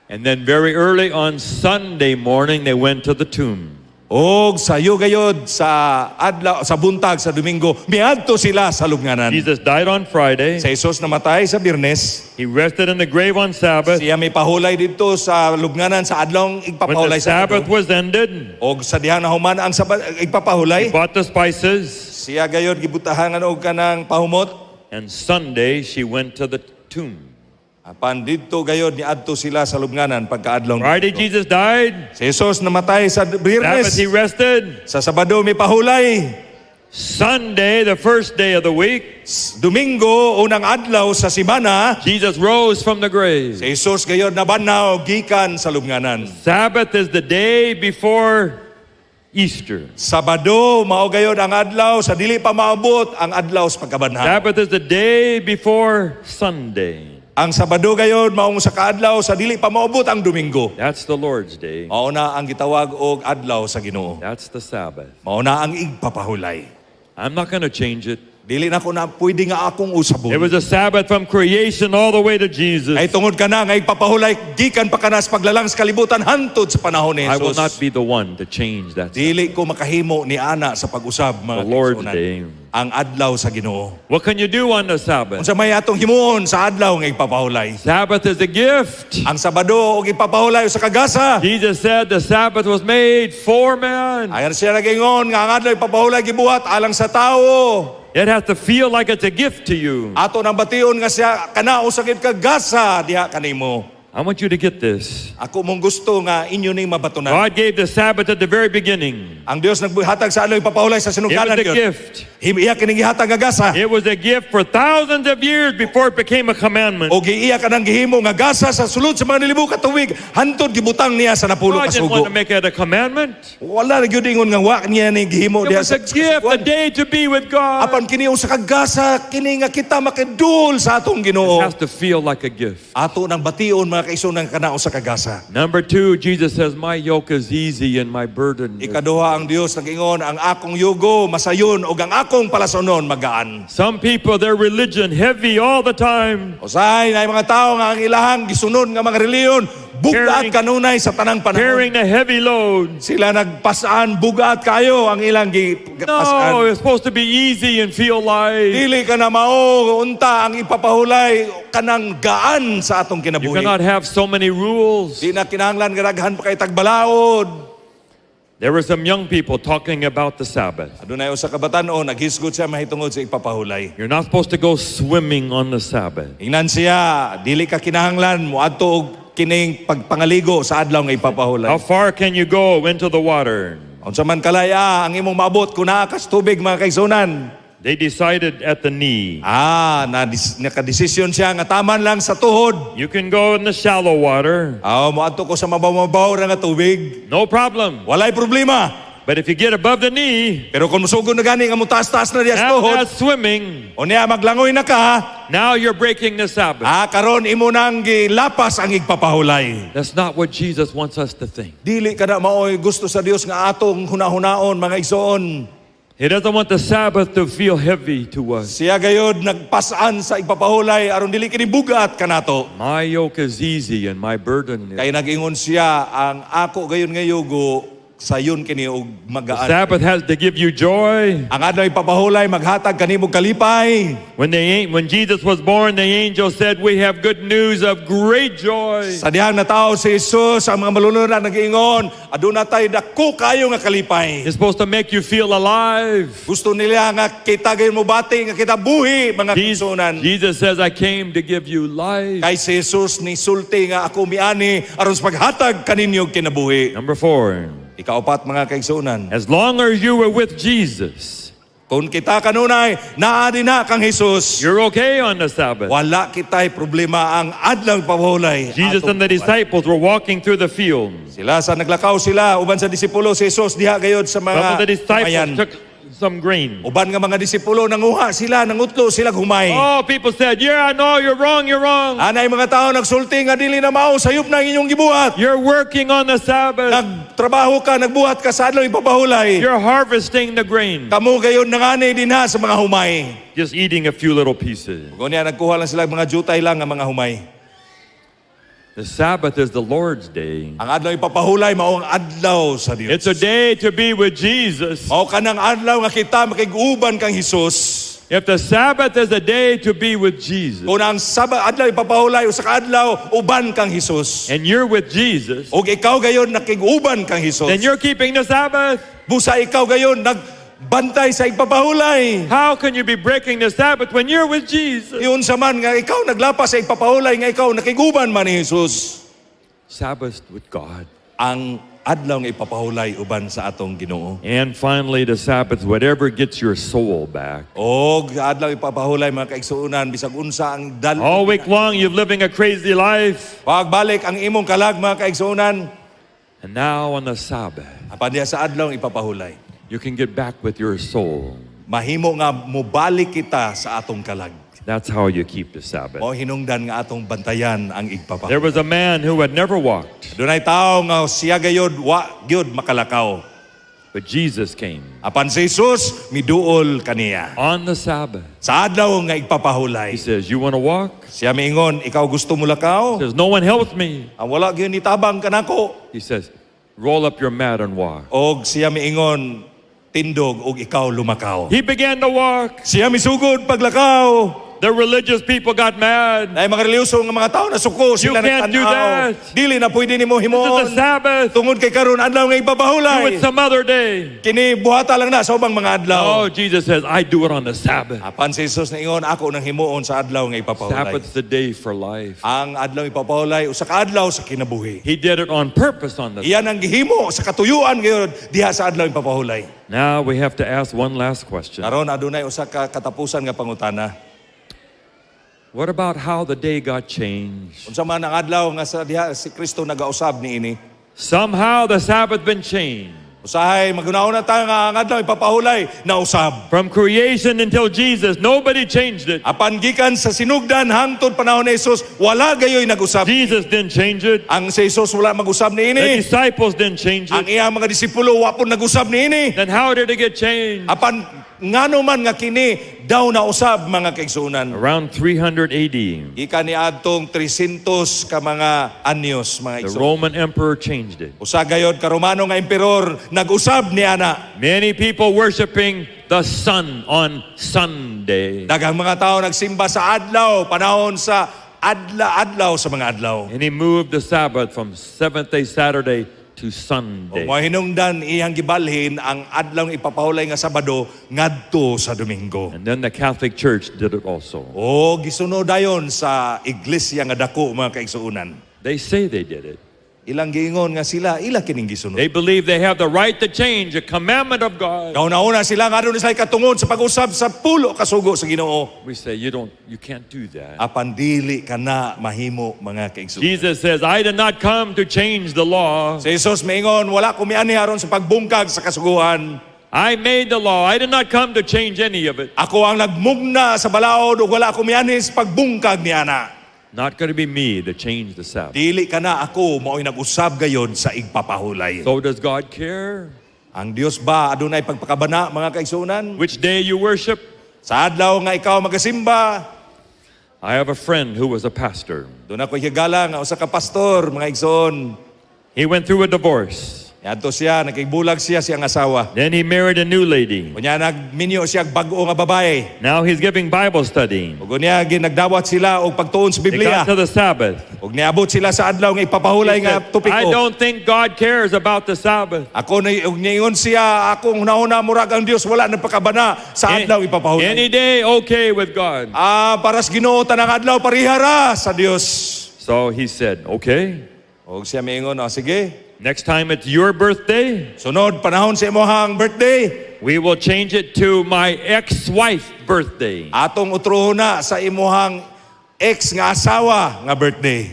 And then very early on Sunday morning, they went to the tomb. Og sayo gayod sa adlaw sa buntag sa Domingo miadto sila sa lubnganan. Jesus died on Friday. Si Jesus namatay sa Biyernes. He rested in the grave on Sabbath. Siya may pahulay dito sa lubnganan sa adlong When igpapahulay the sa Sabbath Sabado. Was ended, Og sa dihang nahuman ang igpapahulay, he bought the spices. Siya gayod gibutahangan og kanang pahumot. And Sunday, she went to the tomb. Apan didto gayod niadto sila sa lubnganan pagkaadlong. Friday, Jesus died. Si Jesus namatay sa Biyernes. Sabbath, he rested. Sa Sabado may pahulay. Sunday, the first day of the week, Domingo, unang adlaw sa simana, Jesus rose from the grave. si Jesus gayod nabanhaw gikan sa lubnganan. Sabbath is the day before Easter. Sabado, mao gayod ang adlaw sa dili pa maabot ang adlaw sa pagkabanhaw. Sabbath is the day before Sunday. Ang Sabado gayod maong sa kaadlaw sa dili pa maabot ang Domingo. That's the Lord's day. Mao na ang gitawag og adlaw sa Ginoo. That's the Sabbath. Mao na ang igpapahulay. I'm not going to change it. Dili na ko na pwede nga akong usabon. It was a Sabbath from creation all the way to Jesus. Ay tungod kana nga igpapahulay gikan pa kana sa paglalang sa kalibutan hantod sa panahon ni I will Jesus. not be the one to change that. Dili ko makahimo ni ana sa pag-usab, mga The Lord's kaigsuonan. day. Ang adlaw sa Ginoo. What can you do on the Sabbath? Unsa may atong himuon sa adlaw nga igpapahulay? Sabbath is a gift. Ang Sabado og ipapahulay sa kagasa. Jesus said the Sabbath was made for man. Ayan siya nagingon nga ang adlaw ipapahulay gibuhat alang sa tao. It has to feel like it's a gift to you. Ato nang bation nga siya kana usa gid kagasa diha kanimo. I want you to get this. Ako mong gusto nga inyo ning mabatunan. God gave the Sabbath at the very beginning. Ang Dios naghatag sa adlaw ipapahulay sa It was sinugdanan a gyud. Gift. Iya kining gihatag nga gasa. It was a gift for thousands of years before it became a commandment. O giiya kanang gihimo nga gasa sa sulod sa mga nilibo ka tuig hantod gibutang niya sa napulo God ka didn't want sugo. to make it a commandment. Wala na gyud ingon nga wa niya ni gihimo It diha was sa a gift, a day to be with God. Apan kini usa ka gasa kini nga kita makidul sa atong Ginoo. It has to feel like a gift. Ato nang bation, mga mga kaigsuonan kana usa ka gasa. Number two, Jesus says, "My yoke is easy and my burden is." Ikaduha, ang Dios nag-ingon, "Ang akong yugo masayon ug ang akong palasonon magaan." Some people, their religion heavy all the time, Usahay naay mga tao nga ang ilahang gisunod nga mga relihiyon bugat kanunay sa tanang panahon. Carrying the heavy load. Sila nagpasaan bugat kayo ang ilang gipasaan. No, it's supposed to be easy and feel light. Dili ka na mao unta ang ipapahulay kanang gaan sa atong You kinabuhi. cannot have so many rules. Di na kinahanglan nga daghan pa kay tagbalaod. There were some young people talking about the Sabbath. Adunay usa ka batan-on naghisgot siya mahitungod sa ipapahulay. You're not supposed to go swimming on the Sabbath. Ingnan siya, dili ka kinahanglan moadto og kining pagpangaligo sa adlaw nga ipapahulay. How far can you go into the water? Unsa man kalaya ang imong maabot kung naa kas tubig, mga kaigsuonan? They decided at the knee. Ah, na nakadesisyon siya nga taman lang sa tuhod. You can go in the shallow water, Ah, moadto ko sa mabaw-mabaw ra nga tubig. no problem. Walay problema. But if you get above the knee, Pero kung musugod na gani nga motaas-taas na diya sa now tuhod, that's swimming. unya maglangoy na ka, Now you're breaking the Sabbath. Ah, karon imo nang gilapas ang igpapahulay. That's not what Jesus wants us to think. Dili kada maoy gusto sa Dios nga atong hunahunaon, mga igsoon. He doesn't want the Sabbath to feel heavy to us. Siya gayod nagpasaan sa igpapahulay aron dili kini bugat kanato. My yoke is easy and my burden is. Kay nag-ingon siya, ang ako gayon nga yugo sayon kini og magaan. Sabbath has to give you joy. Ang adlaw ipapahulay maghatag kanimo kalipay. When Jesus was born, the angel said, "We have good news of great joy." Sa dihang natawo si Jesus, ang mga malunod nag-ingon, aduna tay dako kayo nga kalipay. It's supposed to make you feel alive. Gusto nila nga kita gayon mobati nga kita buhi, mga Jesus, kaigsuonan. Jesus says, "I came to give you life." Kay si Jesus ni sulti nga ako miani aron sa paghatag kaninyo kinabuhi. Number four, Ikaupat, mga kaigsuonan, as long as you were with Jesus, kung kita kanunay naa dinha kang Jesus, you're okay on the Sabbath. Wala kita'y problema ang adlaw pahulay. Jesus and the disciples were walking through the field. Sila sa naglakaw sila uban sa disipulo si Jesus diha gayod sa Some of the mga disciples humayan. took some grain. Uban nga mga disipulo nanguha sila, nangutlo sila humay. Oh, people said, "Yeah, I know, you're wrong, you're wrong. Anay mga tao nagsulti nga dili na mao, sayop na ang inyong gibuhat. You're working on the Sabbath. Nagtrabaho ka, nagbuhat ka sa adlaw ipapahulay. You're harvesting the grain." Kamo gayon nangani dinha sa mga humay. Just eating a few little pieces. Kunya nagkuha lang sila mga jutay lang nga mga humay. The Sabbath is the Lord's day. Ang adlaw ipapahulay mao ang adlaw sa Dios. It's a day to be with Jesus. Mao kanang adlaw nga kita makig-uban kang Hesus. If the Sabbath is a day to be with Jesus, Kung ang Sabat adlaw ipapahulay usa ka adlaw uban kang Hesus. and you're with Jesus, Og ikaw gayon nakig-uban kang Hesus. then you're keeping the Sabbath. Busa ikaw gayon nagbantay sa igpapahulay. How can you be breaking the Sabbath when you're with Jesus? Iyon sa man nga ikaw naglapas sa igpapahulay nga ikaw nakig-uban man ni Jesus. Sabbath with God. Ang adlaw nga ipapahulay uban sa atong Ginoo. And finally, the Sabbath, whatever gets your soul back. Og adlaw ipapahulay, mga kaigsuonan, bisag unsa ang dal All week long, you're living a crazy life. Pagbalik ang imong kalag, mga kaigsuonan, And now on the Sabbath, apan diha sa adlaw ipapahulay, you can get back with your soul. mahimo nga mobalik kita sa atong kalag. That's how you keep the Sabbath. Mao hinungdan nga atong bantayan ang igpapahulay. There was a man who had never walked, Dunay tawo nga siya gayod wa gyud makalakaw. but Jesus came Apan si Jesus miduol kaniya. on the Sabbath. Sa adlaw nga igpapahulay. He says, "You want to walk?" Siya miingon, "Ikaw gusto mo lakaw?" He says, "No one helps me." Ang wala gyud ni tabang kanako. He says, "Roll up your mat and walk." Og siya miingon, "Tindog og ikaw lumakaw." He began to walk. Siya misugod paglakaw. The religious people got mad. Ay mga relihiyoso nga mga tao nasuko sila You can't do nagtan-aw. that. Dili na pwede nimo This is himuon. the Sabbath. Tungod kay karon adlaw nga Do ipapahulay. it some other day. Kini buhata lang na sa ubang mga adlaw. Oh, Jesus says, "I do it on the Sabbath." Apan si Jesus niingon, ako nang himuon sa adlaw nga ipapahulay. Sabbath's the day for life. Ang adlaw ipapahulay usa ka adlaw sa kinabuhi. He did it on purpose on the Iyan ang gihimo sa katuyuan gayud diha sa adlaw ipapahulay. Now we have to ask one last question. Karon adunay usa ka katapusan nga pangutana. What about how the day got changed? Unsa man ang adlaw nga sa diha si Kristo nagausab niini? Somehow the Sabbath been changed. Usahay maghuna-huna tayo nga ang adlaw ipapahulay na usab. From creation until Jesus, nobody changed it. Apan gikan sa sinugdan hangtod panahon ni Jesus, wala gayoy nag-usab. Jesus didn't change it. Ang si Jesus wala mag-usab The niini. disciples didn't change Ang it. iyang mga disipulo wa pud nag-usab niini. Then how did it get changed? Apan ngano man nga kini daw nausab, mga kaigsuonan? Around 300 AD, Gikan ni adtong 300 ka mga anyos, mga the igsoon. Roman emperor changed it. Usa gayod ka Romano nga emperor nag-usab niana. Many people worshiping the sun on Sunday. Daghang mga tao nagsimba sa adlaw, panahon sa adla adlaw sa mga adlaw. And he moved the Sabbath from seventh day Saturday to Ug Sunday. mao hinungdan iyang gibalhin ang adlaw ipapahulay nga Sabado ngadto sa Domingo. And then the Catholic Church did it also. O gisunod dayon sa iglesia nga dako, mga kaigsuonan. They say they did it. Ilang giingon nga sila ila kining gisunod. They believe they have the right to change a commandment of God. Kauna-una sila nga aduna sila katungod sa pag-usab sa pulo kasugo sa Ginoo. We say you can't do that. Apan dili ka na mahimo, mga kaigsuonan. Jesus says, "I did not come to change the law. Si Jesus maingon, "Wala ko mianhi aron sa pagbungkag sa kasuguan." I made the law. I did not come to change any of it." "Ako ang nagmugna sa balaod ug wala ko mianhi sa pagbungkag niana." Not going to be me that changed the Sabbath. Dili ka na ako mao'y nag-usab gayod sa igpapahulay. So does God care Ang Dios ba adunay pagpakabana, mga kaigsuonan? which day you worship? Sa adlaw nga ikaw magasimba? I have a friend who was a pastor. Duna ko higala nga usa ka pastor, mga igsoon. He went through a divorce. Adto siya, nakigbulag siya siyang asawa. Then he married a new lady. Unya nagminyo siya og bag-o nga babae. Now he's giving Bible study. Ug unya ginagdawat sila og pagtuon sa They Biblia. got to the Sabbath. Ug niabot sila sa adlaw nga ipapahulay He nga said, topiko. "I don't think God cares about the Sabbath." Ako na ug niingon siya, "Akong hunahuna murag ang Dios wala nagpakabana sa adlaw ipapahulay." Any day okay with God. Ah, para sa Ginoo tanang adlaw parihara sa Dios. So he said, "Okay, Og siya miingon, "Oh, sige. next time it's your birthday, Sunod panahon sa imong birthday, we will change it to my ex-wife birthday." atong utrohon na sa imuhang ex nga asawa nga birthday.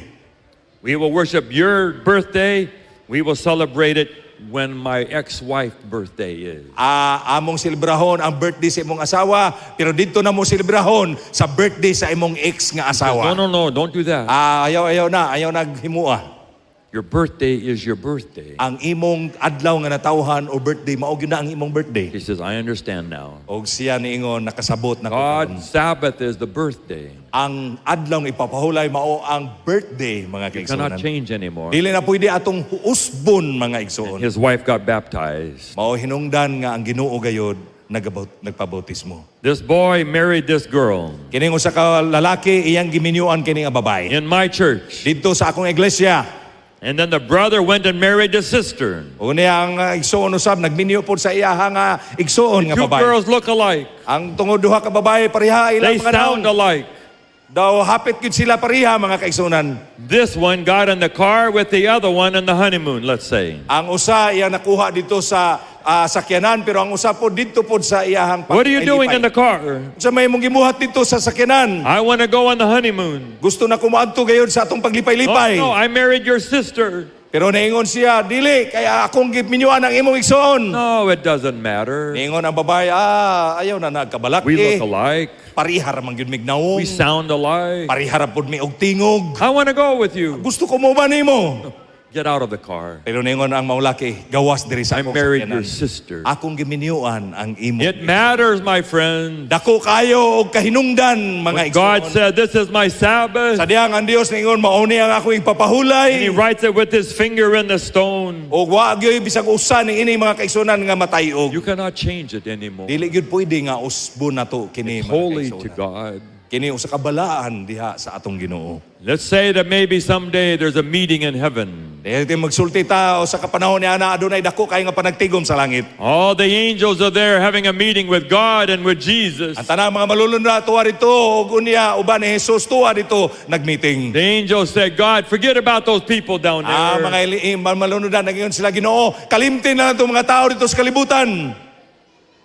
We will worship your birthday. We will celebrate it when my ex-wife birthday is." Ah, among selebrahon ang birthday sa imong asawa, pero dito na mo selebrahon sa birthday sa imong ex nga asawa. No, don't do that. Ah, ayaw, ayaw na, ayaw naghimua. Your birthday is your birthday." Ang imong adlaw nga natawhan o birthday, mao gyud na ang imong birthday. He says, "I understand now. Og siya niingon, "Nakasabot na ko karon." God's Sabbath is the birthday. Ang adlaw nga ipapahulay mao ang birthday, mga You cannot kaigsuonan. change anymore." Dili na pwede atong usbon, mga igsoon. His wife got baptized. Mao hinungdan nga ang Ginoo gayod nagpabautismo. This boy married this girl Kining usa ka lalaki iyang giminyuan kini nga babae. in my church. Didto sa akong iglesia. And then the brother went and married the sister. Unya ang igsoon usab nagminyo pod sa iyaha nga igsoon nga Two babae. girls look alike. Ang tungod duha ka babae pareha ilang They mga sound naong. alike. Daw hapit gyud sila pareha, mga kaigsuonan. This one got in the car with the other one in the honeymoon, let's say. Ang usa iyang nakuha dito sa sakyanan, pero ang usa pod didto pod sa iyahang What are you doing in the car? Sa may mong gibuhat dito sa sakyanan? I want to go on the honeymoon. Gusto na kumaadto gayud sa atong Oh, paglipay-lipay. no, I married your sister. Pero naingon siya, "Dili, kaya akong giminyuan ang imong igsoon." No, it doesn't matter. Niingon ang babae, "Ah, ayaw na nagkabalak We eh. look alike. Pariha ra man gyud mig nawong. We sound alike. Pariha ra pud mi og tingog. I want to go with you. Gusto ko mo ba nimo?" Get out of the car. Pero niingon ang maulaki, "Gawas diri sa I akong married your sakyanan. sister. Akong giminyuan ang imo." It matters, my friend. Dako kayo og kahinungdan, mga When God igsoon. said, "This is my Sabbath," Sa diyang ang Dios niingon, "Mao ni ang akong and He ipapahulay." writes it with His finger in the stone, Og wa gyud bisag usa ni ini, mga kaigsuonan, nga matayog. you cannot change it anymore. Dili gyud pwede nga usbon nato kini, mga Holy to kaigsuonan. God. Kini usa ka balaan diha sa atong Ginoo. Let's say that maybe someday there's a meeting in heaven. Dahil ti magsulti ta sa kapanahon niya na adunay dako kay nga panagtigom sa langit. All the angels are there having a meeting with God and with Jesus. Ang tanang mga malulundra tuwa dito ug unya uban ni Jesus tuwa dito nagmeeting. The angels said, "God, forget about those people down Ah, there. mga malunod nag-ingon sila, "Ginoo, kalimtin na lang itong mga tao dito sa kalibutan."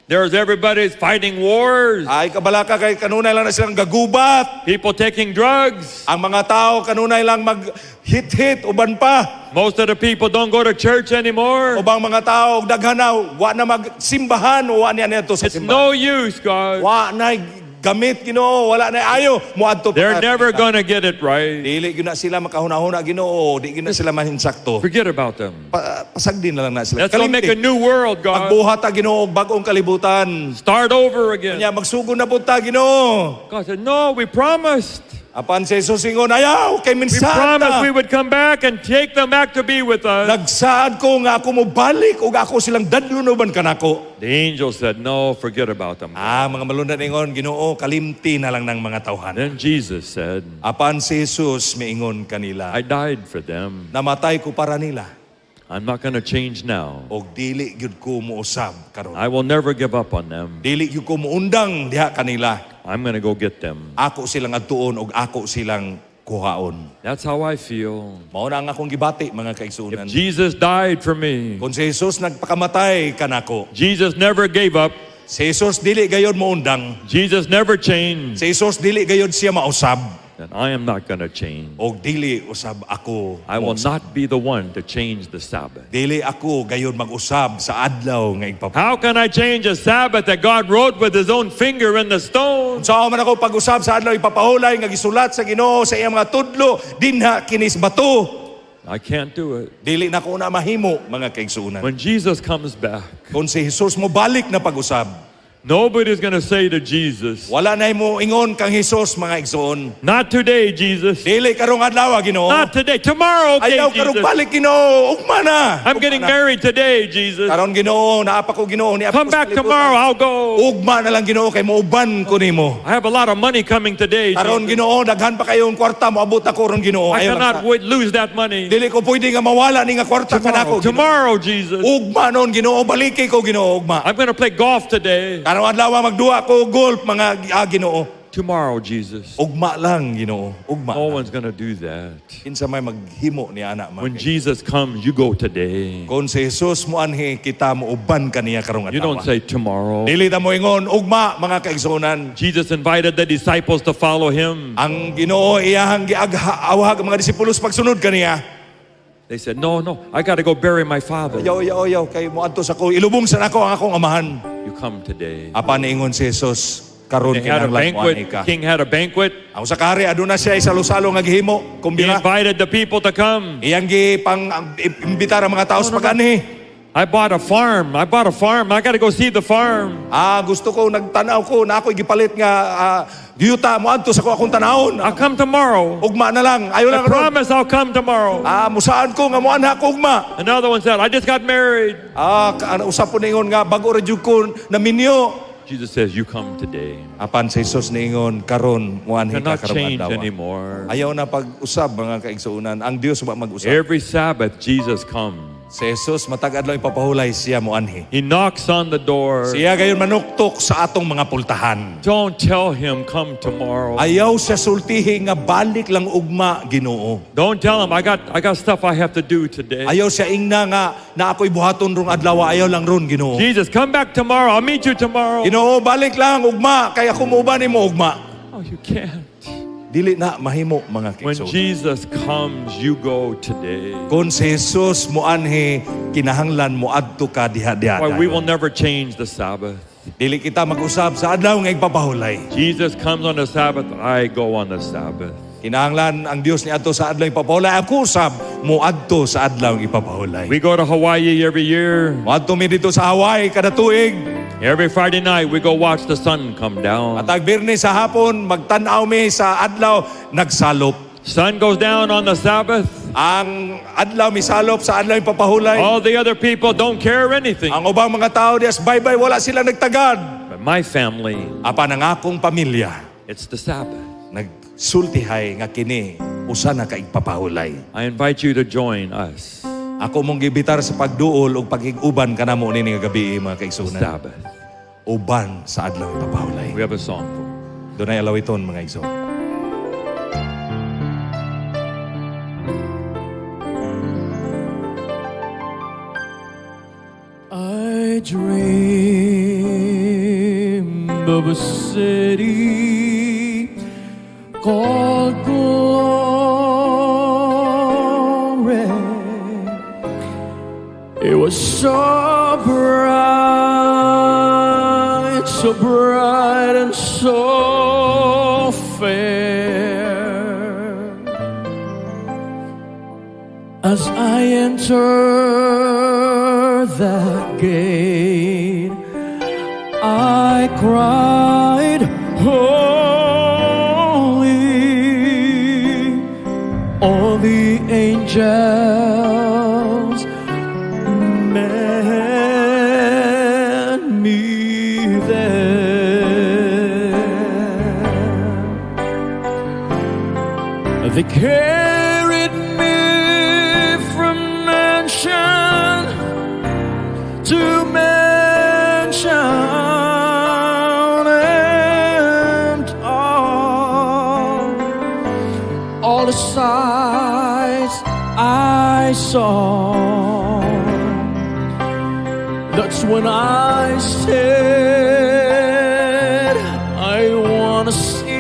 There's everybody's fighting wars. Ay kabalaka kay kanunay lang na silang gagubat. People taking drugs. Ang mga tao kanunay lang mag hit-hit uban pa. Most of the people don't go to church anymore. Ubang mga tao daghan na wa na magsimbahan wa niya niadto sa It's simbahan. no use, God. Wa na gamit, Ginoo, wala na ayo moadto pa. They're never going to get it right. Dili gyud na sila makahuna-huna, Ginoo, di gyud na sila mahinsakto. Forget about them. Pasagdi na lang na sila. Let's go make a Kalimti. new world, God. Magbuhat ta, Ginoo, og bag-ong kalibutan. Start over again. Nya magsugod na pud ta, Ginoo. God said, "No, we promised. Apan si Jesus ingon, ayaw kay We minsan promised ta. we would come back and take them back to be with us." Nagsaad ko nga ako mobalik ug ako silang dadlon uban kanako. The angel said, "No, forget about them." Ah, mga malundan ingon, Ginoo, kalimti na lang ng mga tawhan. Then Jesus said, Apan si Jesus miingon kanila, "I died for them. namatay ko para nila I'm not going to change now. og dili gyud ko mousab karon. I will never give up on them. Dili gyud ko moundang diha kanila. I'm going to go get them." Ako silang adtuon og ako silang kuhaon. That's how I feel. Mao na ang akong gibati, mga kaigsuonan. If Jesus died for me, Kung si Jesus nagpakamatay kanako, Jesus never gave up. si Jesus dili gayod moundang, Jesus never changed. si Jesus dili gayod siya mausab, Then I am not going to change. og dili usab ako I will mousab. not be the one to change the Sabbath. Dili ako gayod mag-usab sa adlaw nga igpapa. How can I change a Sabbath that God wrote with his own finger in the stone? Sa man ako pag-usab sa adlaw ipapahulay nga gisulat sa Ginoo sa iyang mga tudlo dinha kinis bato. I can't do it. Dili na ko na mahimo, mga kaigsuonan. When Jesus comes back, Kung si Jesus mo balik na pag-usab, nobody's going to say to Jesus, wala na mo ingon kang Jesus, mga igsoon. "Not today, Jesus. Dili karong adlaw, Ginoo. Not today. Tomorrow, okay, Ayaw karong Jesus. balik, Ginoo. Ugma na. I'm Ugma getting na. married today, Jesus. Karon, Ginoo, naa pa ko, Ginoo, niapa Come ko sa back kalibutan. tomorrow, I'll go. Ugma na lang, Ginoo, kay mouban ko nimo. I have a lot of money coming today, Karon Jesus. Ginoo, daghan pa kayong kwarta moabot ako ron, Ginoo. I Ayaw lang cannot sa- wait, lose that money. Dili ko pwede nga mawala ni nga kwarta kanako. Tomorrow, Ginoo. tomorrow, Jesus. Ugma noon, Ginoo, baliki ko, Ginoo, ugma. I'm going to play golf today. Karong adlaw magduwa ko golf, mga Ginoo. Tomorrow, Jesus. Ugma lang, Ginoo. Ugma. No lang. one's going to do that. Kinsa may maghimo ni ana man. When Jesus comes, you go today. Kung si Jesus moanhi kita muuban kaniya karong You don't adlaw. say tomorrow. Dili ta mo ingon ugma, mga kaigsuonan. Jesus invited the disciples to follow him. Ang Ginoo iyahang giagha awhag ang mga disipulos pagsunod kaniya. They said, No, I got to go bury my father." Ayaw, ayaw, ayaw kay moadto sa ko ilubong sa nako ang akong amahan. You come today. Apan niingon si Jesus, karon They had a kinahanglan moanhi banquet. ka. King had a banquet. Ang sa kari aduna siya isalo-salo nga gihimo He kumbira. invited the people to come. Iyang gi pang ang- imbitar ang mga tao sa pag-anhi. "I bought a farm. I bought a farm. I got to go see the farm. Ah, gusto ko nagtanaw ko na ako'y gipalit nga yuta moadto sa ko akong tanawon. I'll come tomorrow. Ugma na lang. Ayo I lang ron. promise I'll come tomorrow." Ah, musaan ko nga moanha ko ugma. Another one said, "I just got married." Ah, usap po ningon nga bago ra jud ko na minyo. Jesus says, "You come today." Apan si Jesus niingon karon moanhi ka Cannot karong change adlaw. anymore. Ayaw na pag-usab, mga kaigsuonan. Ang Dios wa mag-usab. Every Sabbath, Jesus comes. Si Jesus matag adlaw ipapahulay siya moanhi. He knocks on the door. Siya gayon manuktok sa atong mga pultahan. Don't tell him, "Come tomorrow." Ayaw siya sultihi nga balik lang ugma, Ginoo. Don't tell him, I got stuff I have to do today." Ayaw siya ingna nga na ako'y buhaton rong adlaw, ayaw lang ron, Ginoo. "Jesus, come back tomorrow. I'll meet you tomorrow." Ginoo, balik lang ugma kay ako muuban nimo ugma. Oh, you can't. Dili na mahimo, mga When kaigsuonan. Jesus comes, you go today. Kung si Jesus moanhi kinahanglan moadto ka diha-diha. Why, we will never change the Sabbath. Dili kita mag-usab sa adlaw nga igpapahulay. Jesus comes on the Sabbath, I go on the Sabbath. Kinahanglan ang Dios niadto sa adlaw ipapahulay. Ako usab moadto sa adlaw ipapahulay. We go to Hawaii every year. Moadto mi dito sa Hawaii kada tuig. Every Friday night, we go watch the sun come down. Matag Biyernes sa hapon magtan-aw mi sa adlaw nagsalop. Sun goes down on the Sabbath. Ang adlaw misalop sa adlaw ipapahulay. All the other people don't care anything. Ang ubang mga tao dias bye-bye wala sila nagtagad. But my family, Apan ang akong pamilya it's the Sabbath. Nagsultihay nga kini usa na ka igpapahulay. I invite you to join us. Ako mong gibitar sa pagduol ug paghig-uban kanamo nini nga gabi, mga kaigsuonan. Sabbath. Uban sa adlaw ipapahulay. We have a song for you. Dunay alawiton, mga igsoon. I dream dreamed of a city called glory. It was so bright and so fair. As I entered that gate, I cried, "Holy." All the angels met me there. They carried me from mansion to mansion, and all the sights I saw. That's when I said, "I wanna see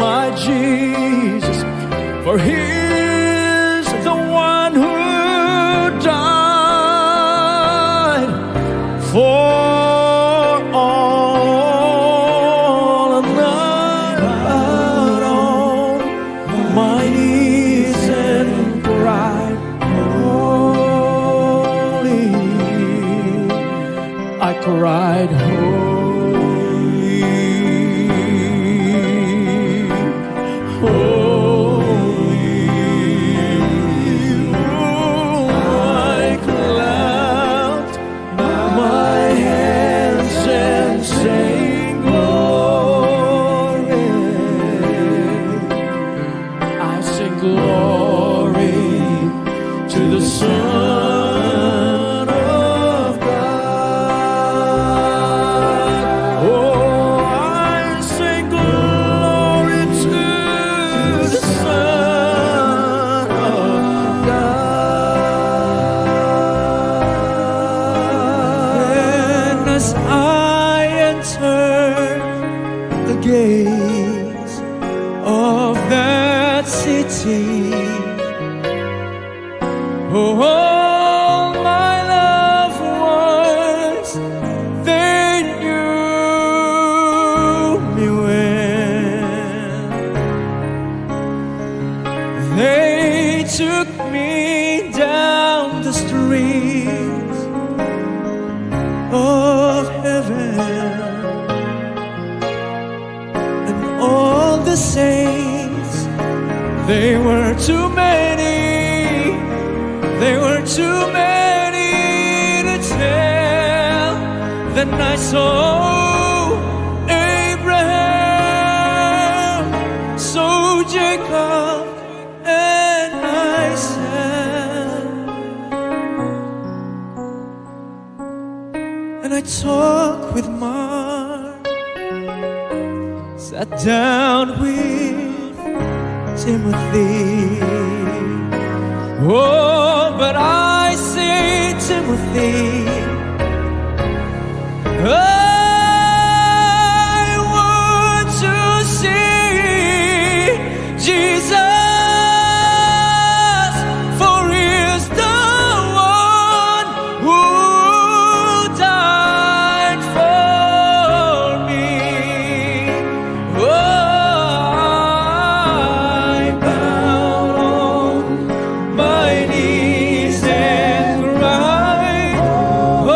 my Jesus, for he's the one who died for all." And I bowed on my knees and cried, "Holy." I cried, "Holy, holy." Oh, I clapped my hands and sang, "Glory." I sing glory to the Son of God. Oh, I sing glory to the Son of God. And as I entered the gates of that city, oh, all my loved ones, they knew me well. They took me down the streets of heaven, and all the saints, they were too many, they were too many to tell. Then I saw Abraham, saw Jacob, and Isaac. And I talked with Mark, sat down with Timothy. Oh, but I see Timothy. I want to see Jesus, for He's the one who died for me. Oh, I bowed on my knees and cried, "Holy."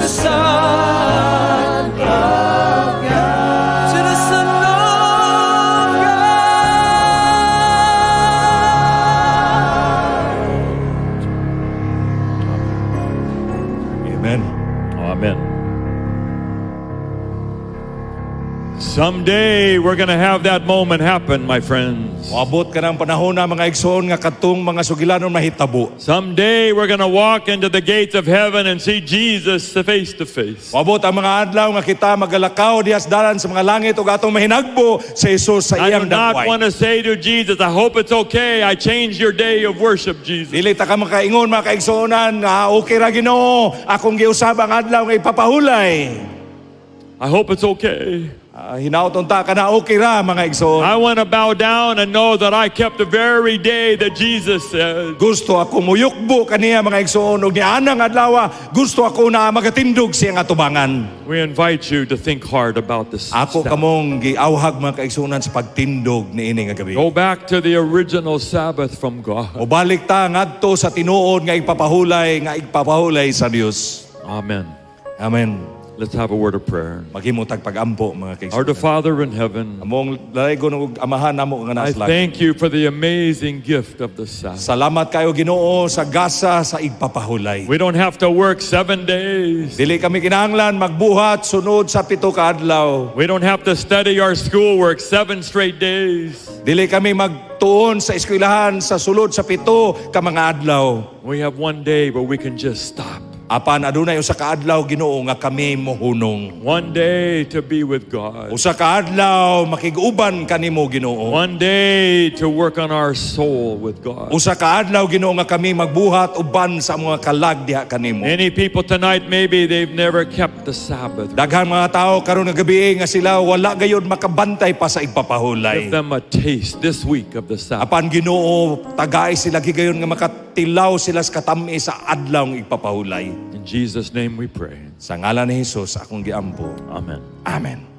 the Son of God. To the Son of God. Amen. Amen. Someday we're going to have that moment happen, my friends. Moabot kanang panahon na, mga igsoon, nga katong mga sugilanon mahitabo. Someday we're going to walk into the gates of heaven and see Jesus face to face. Moabot ang mga adlaw nga kita magalakaw diha sa dalan sa mga langit ug atong mahinagbo sa Jesus sa I do iyang not dagway. want to say to Jesus, "I hope it's okay. I changed your day of worship, Jesus." Dili ta ka makaingon, mga kaigsuonan, nga okay ra, Ginoo, akong giusab ang adlaw nga ipapahulay. I hope it's okay. Ah, hinaot unta ka na okay ra, mga igsoon. I want to bow down and know that I kept the very day that Jesus said. Gusto ako muyukbo kaniya, mga igsoon, ug nianang adlaw gusto ako na magatindog siyang atubangan. We invite you to think hard about this Ako step. Kamong giawhag, mga kaigsuonan, sa pagtindog niini nga gabi. Go back to the original Sabbath from God. Mobalik ta ngadto sa tinuod nga igpapahulay sa Dios. Amen. Amen. Let's have a word of prayer. Maghimo tag pagampo, mga Our kaigsuonan. Father in heaven, Among dalaygon ug Amahan namo nga I nasa langit. thank you for the amazing gift of the Sabbath. Salamat kayo, Ginoo, sa gasa sa igpapahulay. We don't have to work 7 days. Dili kami kinahanglan magbuhat sunod sa 7 ka adlaw. We don't have to study our schoolwork 7 straight days. Dili kami magtuon sa eskwelahan sa sulod sa 7 ka mga adlaw. We have one day where we can just stop. Apan adunay usa ka adlaw, Ginoo, nga kami mohunong. One day to be with God. Usa ka adlaw makig-uban kanimo, Ginoo. One day to work on our soul with God. Usa ka adlaw, Ginoo, nga kami magbuhat uban sa mga kalag diha kanimo. Many people tonight, maybe they've never kept the Sabbath. Daghang mga tao karon nga gabi nga sila wala gayud makabantay pa sa igpapahulay. Give them a taste this week of the Sabbath. Apan, Ginoo, tagay sila gigayon nga makatilaw sila sa katami sa adlaw ng igpapahulay. In Jesus' name we pray. Sa ngalan ni Jesus akong giampo. Amen. Amen.